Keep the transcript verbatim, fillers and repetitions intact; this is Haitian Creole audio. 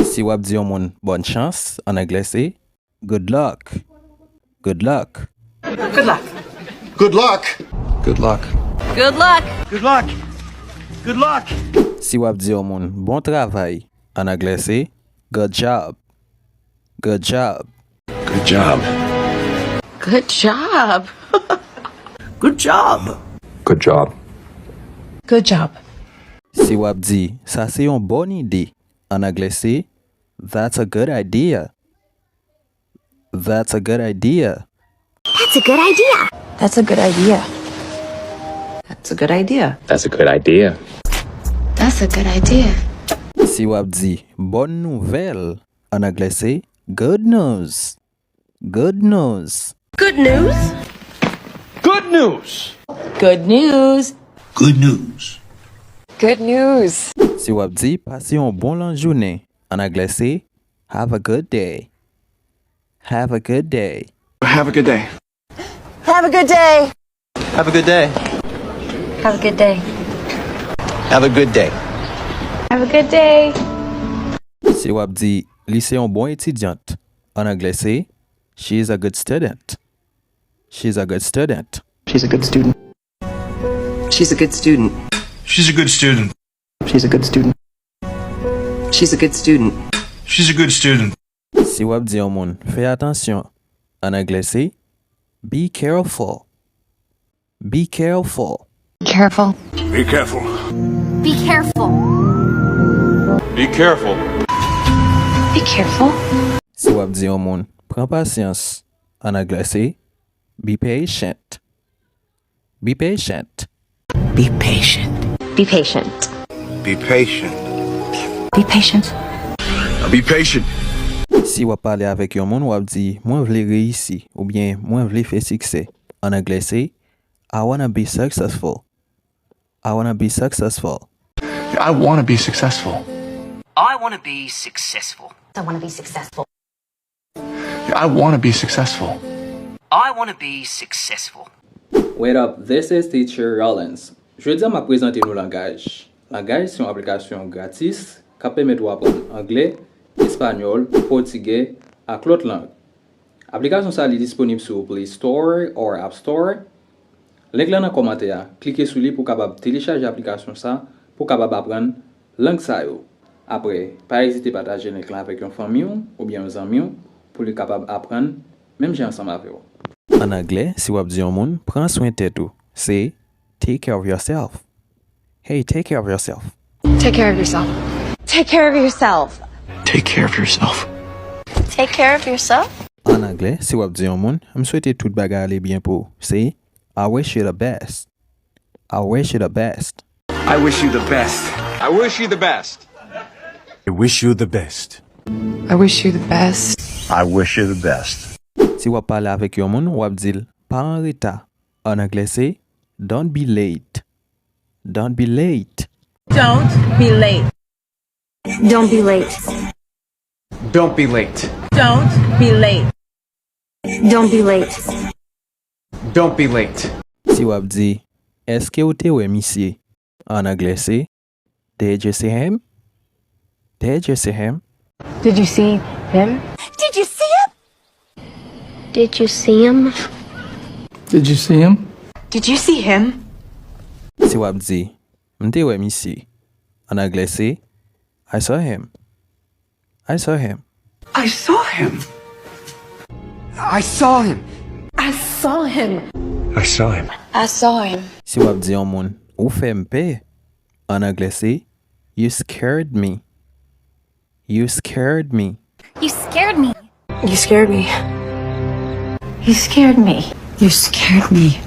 Si w ap di yon moun bòn chans, an anglè se good luck. Good luck. Good luck. Good luck. Good luck. Good luck. Good luck. Good luck. Si w ap di yon moun bon travay, an anglè se good job. Good job. Good job. Good job. Good job. Good job. Good job. Si w ap di sa se yon bòn ide, an anglè se that's a good idea. That's a good idea. That's a good idea. That's a good idea. That's a good idea. That's a good idea. That's a good idea. That's a good idea. Si w ap di bòn nouvèl, an anglè se good news. Good news. Good news. Good news. Good news. Good news. Good news. Si w ap di pase yon bon lajounen, an anglè se have a good day. Have a good day. Have a good day. Have a good day. Have a good day. Have a good day. Have a good day. Have a good day. Have a good day. Si w ap di li se yon bon etidyant, an anglè se she is a good student. She is a good student. She's a good student. She's a good student. She's a good student. She's a good student. She's a good student. She's a good student. Si w ap di yon moun fè atansyon, an anglè se be careful. Be careful. Careful. Be careful. Be careful. Be careful. Be careful. Si w ap di yon moun pran pasyans, an anglè se be patient. Be patient. Be patient. Be patient. Be patient. Be patient. Be patient. Si w ap pale avèk yon moun, w ap di mwen vle reyisi oubyen mwen vle fè siksè. An anglè se I wanna be successful. I wanna be successful. I wanna be successful. I wanna be successful. I wanna be successful. I wanna be successful. I wanna be successful. What up, this is Teacher Rollins. Jodi a m ap prezante nou langaj. Langaj se yon aplikasyon gratis k ap pèmèt ou aprann anglè, espanyòl, pòtigè, ak lòt lang. Aplikasyon sa li disponib sou Play Store or App Store. Link lan nan kòmantè a, klike sou li pou w kapab telechaje aplikasyon sa pou w kapab aprann lang sa yo. Apre, pa ezite pataje link lan avèk yon fanmi w oubyen yon zanmi w pou li kapab aprann menm jan ansanm avè w. An anglè, si w ap di yon moun pran swen tèt ou, se take care of yourself. Hey, take care of yourself. Take care of yourself. Take care of yourself. Take care of yourself. Take care of yourself. An anglè, si w ap di yon moun m swete tout bagay ale byen pou ou, se I wish you the best. I wish you the best. I wish you the best. I wish you the best. I wish you the best. I wish you the best. I wish you the best. Si w ap pale avèk yon moun, w ap di l pa anreta. An anglè se don't be late. Don't be late. Don't be late. Don't be late. Don't be late. Don't be late. Don't be late. Don't be late. Si w ap di èske ou te wè misye? An anglè se did you see him? Did you see him? Did you see him? Did you see him? Did you see him? Did you see him? Did you see him? Si w ap di m te wè misye. An anglè se I saw him. I saw him. I saw him. I saw him. I saw him. I saw him. I saw him. Si w ap di yon moun ou fè m pè, an anglè se you scared me. You scared me. You scared me. You scared me. You scared me. You scared me.